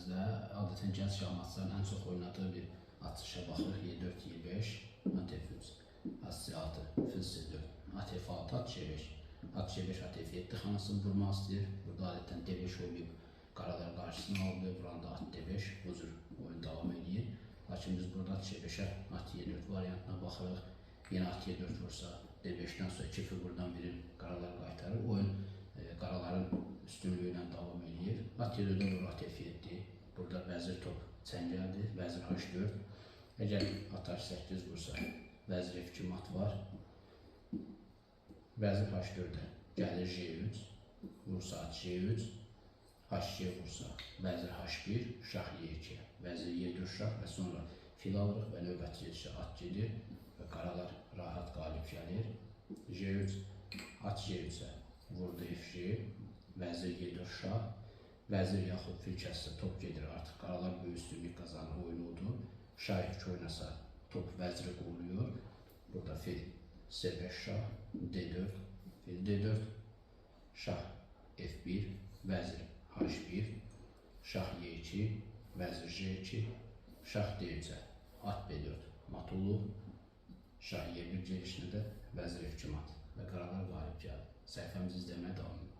gördüyümüzdə adətən gənc şahmatçıların ən çox oynadığı bir atışa baxırıq. E4, E5, at F3, at C6, fil C4, at F6, at C5. At C5, at F7 xanasını vurmaq istəyir. Burada adətən D5 oynayıb qaralar qarşısını aldı. Vuranda at D5, bu cür oyun davam edir. Lakin biz burada at C5-ə at E4 variantına baxırıq. Yenə at E4 vursa D5-dən sonra iki figurdan biri qaralar qaytarır. Oyun qaraların üstünlüyü ilə davam edir. At E4-ə vurur at F7. Burada vəzir top çəngəldir. Vəzir H4. Əgər at H8 vursa vəzir F2 mat var. Vəzir H4-ə gəlir G3, vursa at G3, HC vursa vəzir H1, şah E2, vəzir E4 şah və sonra fil alırıq və növbəti gedişə at gedir və qaralar rahat qalib gəlir. G3, at G3-ə vurdu FG, vəzir E4 şah, vəzir yaxud fil kəssə top gedir, artıq qaralar böyük üstünlük qazanır, oyunu odur. Şah F2 oynasa top vəziri qoruyur. Burada fil C5 şah, D4, fil D4, şah F1, vəzir H1, şah E2, vəzir G2, şah D3-ə, at B4 mat olub, şah E1 gedişində də vəzir F2 mat və qaralar qalib gəldi. Səhifəmizi izləməyə davam edin.